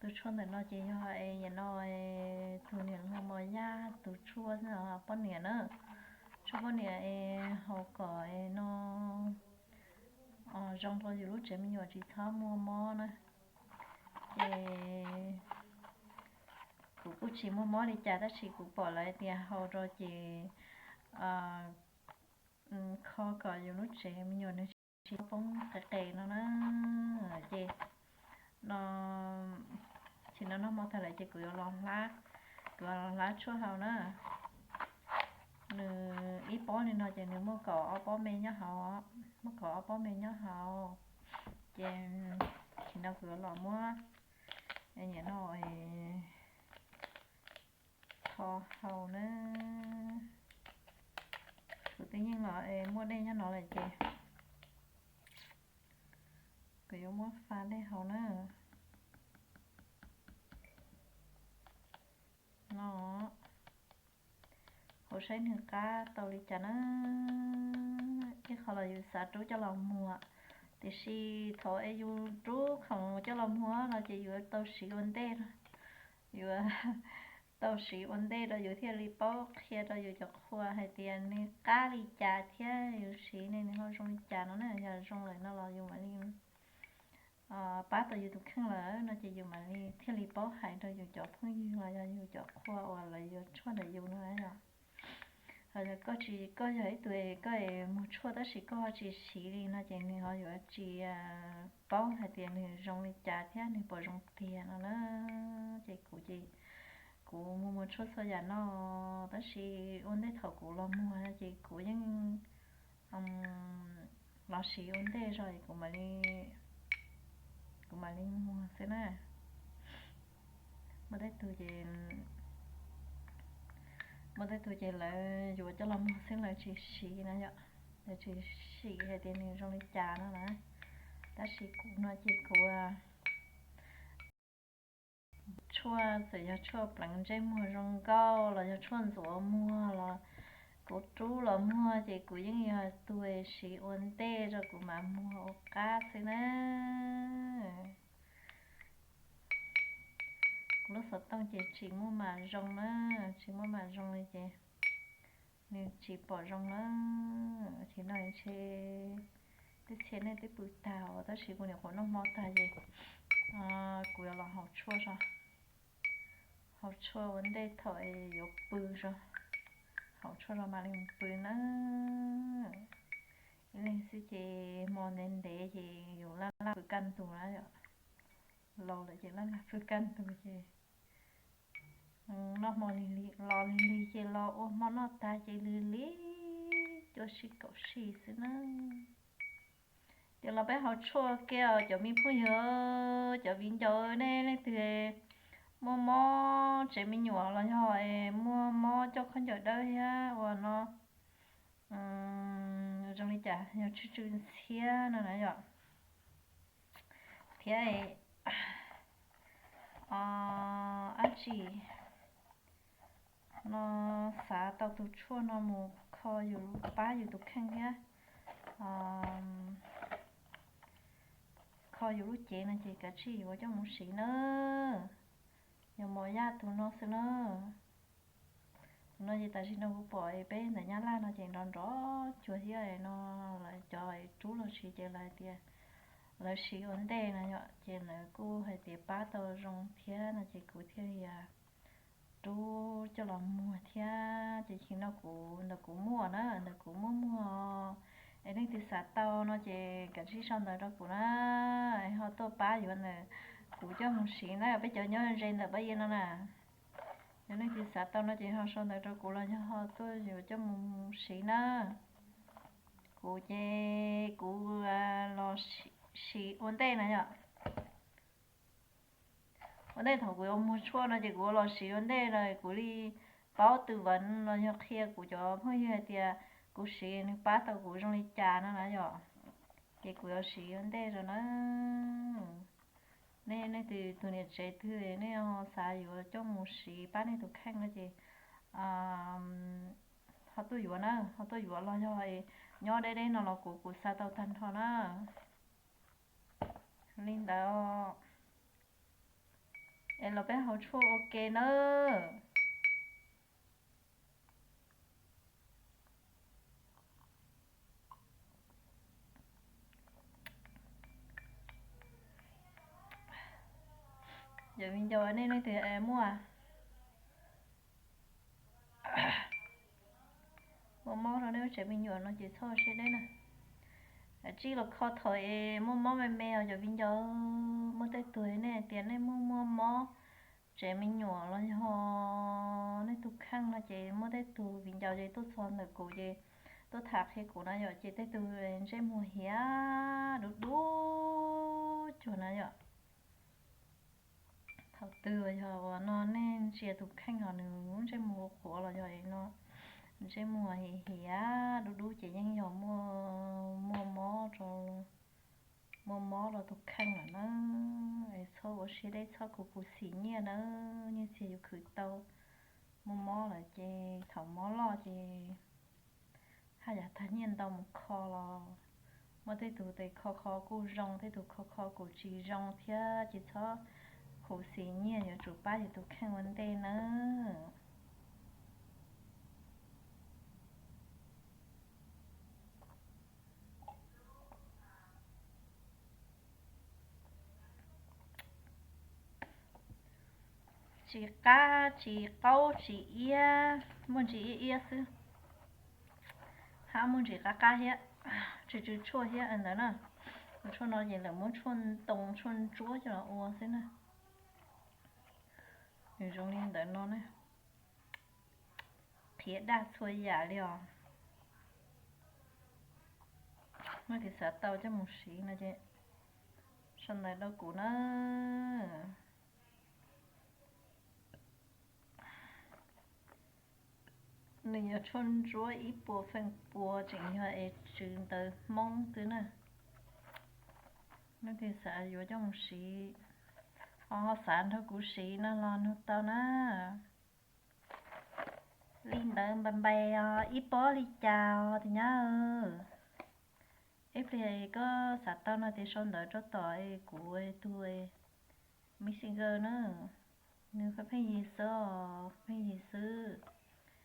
Tus tshuaj ntawm no ces yog es nim no tus niam hluas Mos Yaj tus tshuaj poj niam na, tshuaj poj niam es haus kom es no zoo rau yus lub tsev me nyuam tsis txhob muaj mob na. Ces kuv kuj tsis muaj mob li cas tab sis kuv pom lawv tias haus rau ces kho kom yus lub tsev me nyuam nws tsis poob qe qe no na. Ces no, tsis no noj hmo tag lawm ces kuv yuav los hlab, kuv yuav los hlab tshuaj haus na. Nws ib pob li no ces nws muaj kaum ob pob me nyob hauv, muaj kaum ob pob me nyob hauv. Ces tsis no kuv yuav los muab nim no kho haus na. Kuv twb yeej los muaj dej nyob no lawm ces kuv yuav muab fa dej haus na. No, kuv saib nws qab tau li cas na. Ib qho los yus xav rub coj los muag, tiam sis thaum es yus rub khoom coj los muag no ces yuav tau siv ua ntej, yuav tau siv ua ntej rau yus thiaj li paub qhia rau yus cov qhua hais tias nws qab li cas thiab yus siv ne nws ho zoo li cas no na. Yog zoo lawm no los yus mam li pab tau yus tus kheej lawm no ces yus mam li thiaj li paub hais rau yus cov phooj ywg los yog yus cov qhua uas lawv yuav tshuaj ntawm yus no yom. Ho yog koj tsis, koj yog ib tug koj muag tshuaj tab sis koj tsis siv li no ces nws ho yuav tsis paub hais tias nws zoo li cas thiab nws puas zoo tiag no na. Ces kuv ces kuv muag muag tshuaj txhua yam no tab sis ua ntej thaum kuv los muag ces kuv yeej los siv ua ntej zog kuv mam li, kuv mam li muag xwb na. Muaj tej tug ces, muaj tej tug ces lawv yuav coj los muag xwb lawv tsis siv na yom, lawv tsis siv hais tias nws zoo li cas no na. Tab sis kuv no ces kuv tshuaj txawm yog tshuaj pleev ntsej muag zoo nkauj los yog tshuaj ntxuav muag los kuv rub los muag ces kuv yeej yog tus siv ua ntej rau kuv mam muag ua qab xwb na. Kuv lub xov tooj ces tsis muaj mam zoo na, tsis muaj mam zoo li ces nws tsis pom zoo na. Ces no ntshe tej txhia nej twb pw tag tab sis kuv nyuam qhuav noj hmo tag ces kuv yuav los haus tshuaj zog, haus tshuaj ua ntej thaum yuav pw zog, haus tshuaj zog mam li mus pw na. Ib leeg xwb ces hmo ntev ntev ces yus laj laj pw kaj ntug na yom, laus lawm ces laj laj pw kaj ntug ces noj hmo lig lig los lig lig ces los ua hmo noj tag ces lig lig cuaj sij kaum sij xwb na. Ces los peb haus tshuaj kiag os cov me phooj ywg, cov viv ncaus, nej leej twg muaj mob tsev me nyuam los yog muaj mob coj khaub ncaws dawb thiab ua no zoo li cas yog tsw tsw ntxhiab no na yom, thiab dab tsi no xav tau tus tshuaj no mus kho yus, pab yus tus kheej thiab kho yus lub cev no ces kav tsij yuav coj mus siv na. Yog Mos Yaj tus no xwb na. Tus no ces tam sim no kuv pom peb ntawm Nyab Laj no ces nrov nrov cuag thiab no, lawv cov rub los siv ces lawv tias lawv siv ua ntej na yom, ces lawv kuj hais tias pab tau zoo thiab no ces kuv thiaj li rub coj los muag thiab. Ces tsis no kuv ntawm kuv muaj na, ntawm kuv muaj muag, es leej twg xav tau no ces kav tsij sau ntawv rau kuv na, es ho tuaj pab yuav ntawm kuv coj mus siv na, peb cov nyob ze ntawm Pab Yia no na. Yog leej twg xav tau no ces ho sau ntawv rau kuv los yog ho tuaj yuav coj mus siv na. Kuv ces kuv los siv ua ntej na yom. Ua ntej thaum kuv yuav muag tshuaj no ces kuv los siv ua ntej no kuv li paub tư vấn los yog qhia kuv cov phooj ywg hais tias kuv siv nws pab tau kuv zoo li cas no na yom. Ces kuv yuav siv ua ntej rau na. Nej, nej tus niam tsev twg nej xav yuav coj mus siv pab nej tus kheej no ces ho tuaj yuav na, ho tuaj yuav los yog nyob deb deb no los kuv kuv xa tau tag nrho na. Li ntawd. Los peb haus tshuaj ua ke nawb. Yog viv ncaus nej leej twg muaj muaj mob rau nej lub tsev me nyuam no ces txhob siab deb na. Tsij los kho thaum es muaj mob me me os cov viv ncaus. Muaj tej tug nej hais tias nej muaj muaj mob tsev me nyuam los yog nej tus kheej no ces muaj tej tug viv ncaus ces tuaj txog ntawm kuv ces tuaj tham qhia kuv na yom, ces tej tug ntsej muag hiav dub dub cuag na yom. Thaum twg los yog uas no nej ntsia tus kheej ho nws ntsej muag qhuav los yog no ntsej muag hiav hiav dub dub ces yeej yog muaj mob rau, muaj mob rau tus kheej lawm na. Es txhob ua siab deb, txhob khuv khuv xim nyiaj nawb, nyiaj txiag yus khwv tau. Muaj mob lawm ces thaum mob loj ces haj yam tag nyiaj ntau mus kho los muaj tej tug tes kho kho kuj zoo, tej tug kho kho kuj tsis zoo thiab ces txhob khuv xim nyiaj, yuav tsum pab yus tus kheej ua ntej nawb. Tsis qab tsis qaub tsis iab, muaj ntsis iab iab xwb, hab muaj ntsis qab qab thiab, tsw tsw tshuaj thiab ntawd na. Tus tshuaj no ces lawv muab tshuaj ntoo tshuaj ntsuab coj los ua xwb na. Nws zoo li ntawd no na. Qhiav daj txhua yam li os. Leej twg xav tau coj mus siv no ces sau ntawv rau kuv na. Nws yog tshuaj ntsuab ib puas feem pua, tseem yog es tsw ntawv Hmoob xwb na. Leej twg xav yuav coj mus siv, ho xav nrog kuv siv no los nug tau na. Li ntawd npais npais os, ib pob li cas os tus nyab. Ib pliag koj xav tau no ces sau ntawv rau tom kuv tus messenger na. Nws pheej yig xwb os, pheej yig xwb.